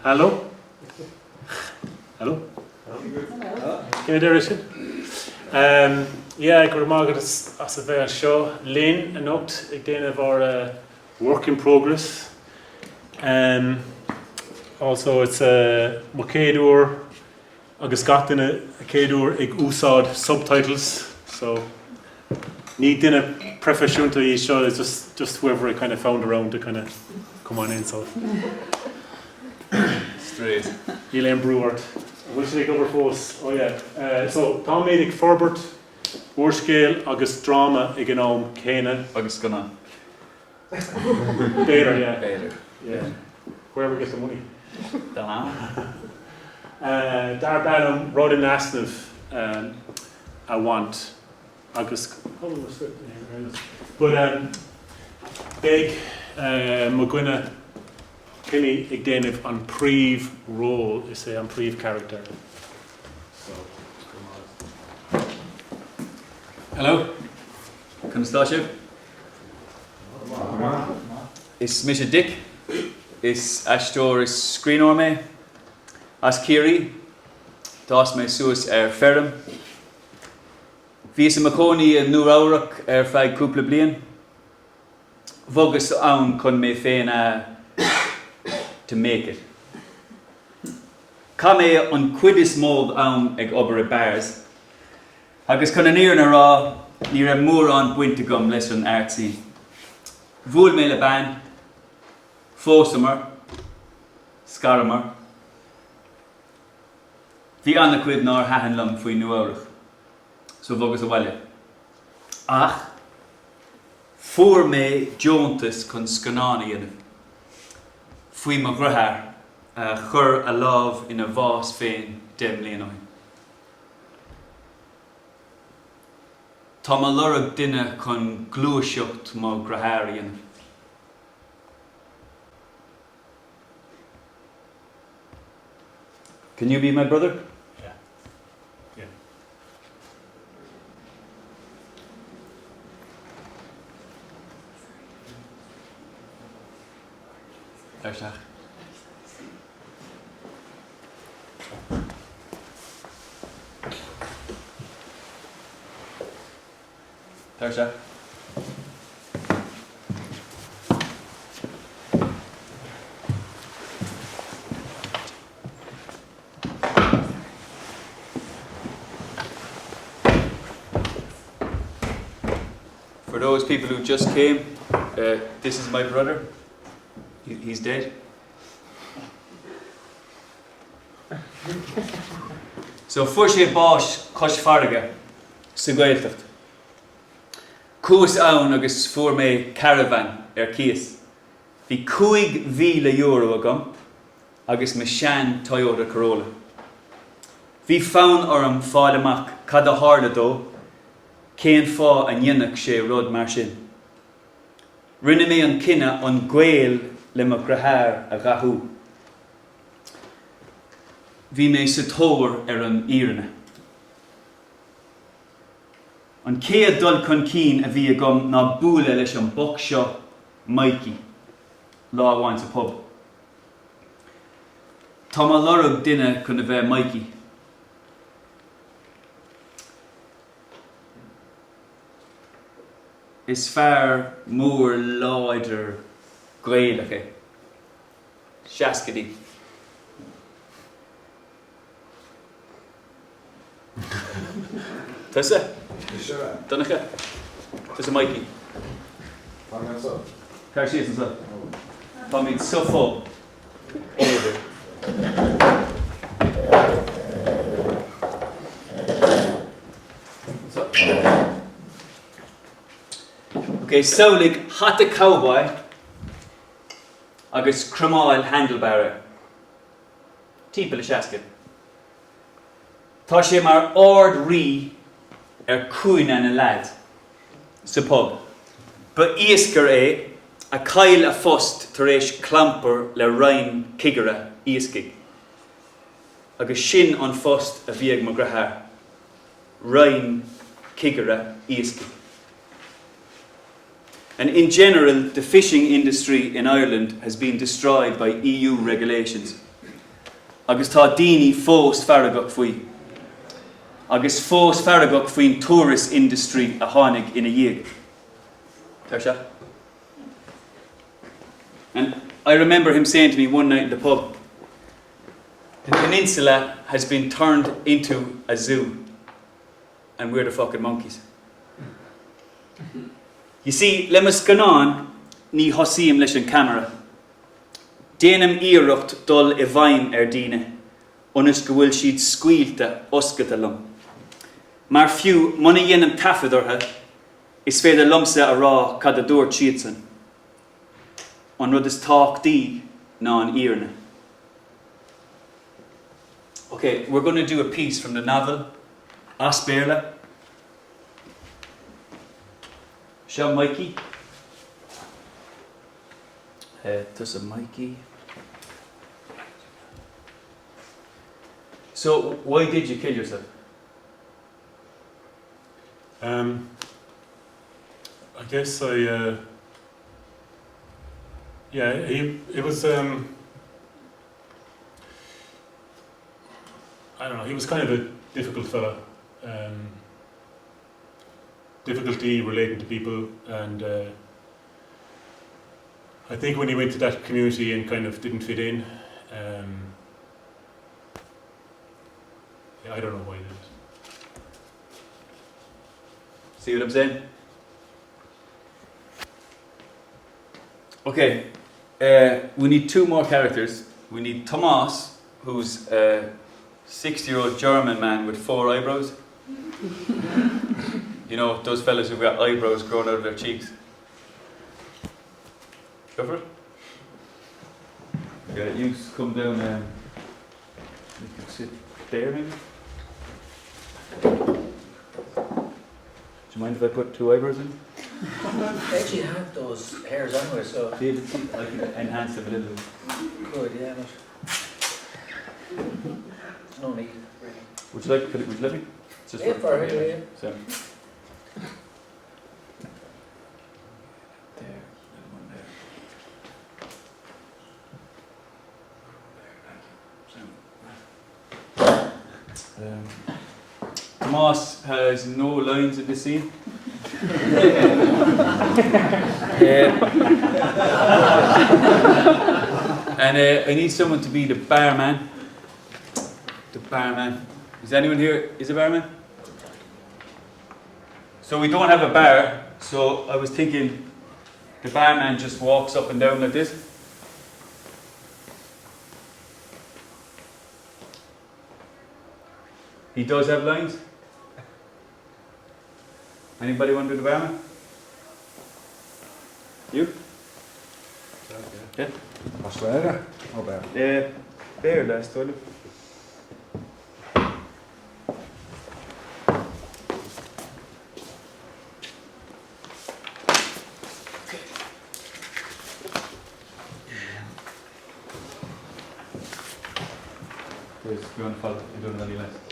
Hello? Hello? Cén a deireadh sin? Yeah, go raibh maith agat as a bheith anseo linn anocht ag déanamh ár work in progress. Also it's mo chéad uair agus gach duine a chéad uair ag úsáid subtitles so ní duine proifisiúnta í seo, it's just just whoever I kind of found around to kind of come on in so. Straight. Níl aon brú ort. An bhfuil sé ag obair fós? Oh yeah. So táimid ag forbairt úrscéal agus dráma ag an am céanna. Agus scannán. B'fhéidir, yeah. B'fhéidir. Yeah. Where we get the money. Don't know. Darb ainm Rud in Easnamh I Want agus but beidh mo dhuine Timmy ag déanamh an príomh ról, is é an príomh character. So, go maith. Hello. Conas tá sibh? Is mise Dick. Is aisteoir is scríbhneoir mé. As Ciarraí. D'fhás mé suas ar feirm. Bhíos i mo chónaí i Nua Eabhrac ar feadh cúpla bliain. Bhogas ann chun mé féin a to make it. Chaith mé an chuid is mó d'am ag obair i bars. Agus chun an fhírinne a rá, ní raibh mórán baint agam leis an art scene. Bhuail mé le bean, phósamar, scaramar. Bhí an-chuid nár thaitin liom faoi Nua Eabhrac, so bhogas abhaile. Ach fuair mé deontas chun scannán a dhéanamh faoi mo dheartháir a chuir a lámh ina bhás féin 10 mbliana ó shin. Táim ag lorg duine chun gluaiseacht mo dhearthár a dhéanamh. Can you be my brother? Yeah. Yeah. Tar isteach. Tar isteach. For those people who just came, uh, this is my brother. He, he's dead. So fuair sé bás cois farraige sa Ghaeltacht. Chuas ann agus fuair mé caravan ar cíos. Bhí €5,000 agam agus mo shean Toyota Corolla. Bhí fonn orm fáil amach cad a tharla dó, cén fáth a ndéanfadh sé rud mar sin. Rinne mé an cinneadh an gaol le mo dheartháir a dhathú. Bhí mé sa tóir ar an fhírinne. An chéad dul chun cinn a bhí agam ná bualadh leis an boc seo, Mikey, lá amháin sa pub. Táim ag lorg duine chun a bheith Mikey. Is fear mór láidir Gaelach é. Seascaidí. Tusa? Donncha? Tusa Mikey? Tá mé anseo. Tar síos anseo. Táimid sa phub. B'fhéidir. Ok, samhlaigh hata cowboy agus cromáil handlebar air. Timpeall le 60. Tá sé mar Ard-Rí ar chúinne na leaids sa pub. Ba iascaire é a chaill a phost tar éis clampar le roinn cigire iascaigh. Agus sin an phost a bhí ag mo dheartháir. Roinn cigire iascaigh. And in general, the fishing industry in Ireland has been destroyed by EU regulations. Agus tá daoine fós feargach faoi. Agus fós feargach faoin tourist industry a tháinig ina dhiaidh. Tairseach. And I remember him saying to me one night in the pub, The peninsula has been turned into a zoo and we're the fucking monkeys. You see, le mo scannán ní thosaím leis an ceamara. Déanaim iarracht dul i bhfeidhm ar daoine ionas go bhfuil siad scaoilte oscailte liom. Mar fiú muna dhéanaim taifead orthu, is féidir liomsa a rá cad a dúirt siadsan. An rud is tábhachtaí ná an fhírinne. Ok, we're going to do a piece from the novel as Béarla. Seo Mikey. Tusa Mikey. So, why did you kill yourself? Um, I guess I, uh, yeah, he, it was, um, I don't know, he was kind of a difficult fella. Um, difficulty relating to people and uh, I think when he went to that community and kind of didn't fit in, um, yeah, I don't know why he did it. See what I'm saying? Okay, uh, we need two more characters. We need Tomas, who's a 60 year old German man with four eyebrows. you know, those fellas who've got eyebrows growing out of their cheeks. Go for it. Yeah, you come down and um, you could sit there maybe. Do you mind if I put two eyebrows in? I actually have those hairs anyway, so David, I can enhance them a little. Good, yeah, but there's no need really. Would you like could, would you let me? It's just yeah, for, for, yeah, yeah. So. There, one there. Um, Tomas has no lines in this scene. uh, and uh, I need someone to be the barman. The barman. Is anyone here is a barman? So we don't have a bar, so I was thinking the barman just walks up and down like this. He does have lines. Anybody want to do the barman? You? Yeah. As Ó Béarla? Eh, Béarla is dóigh liom. There's you want to follow, you don't have any less.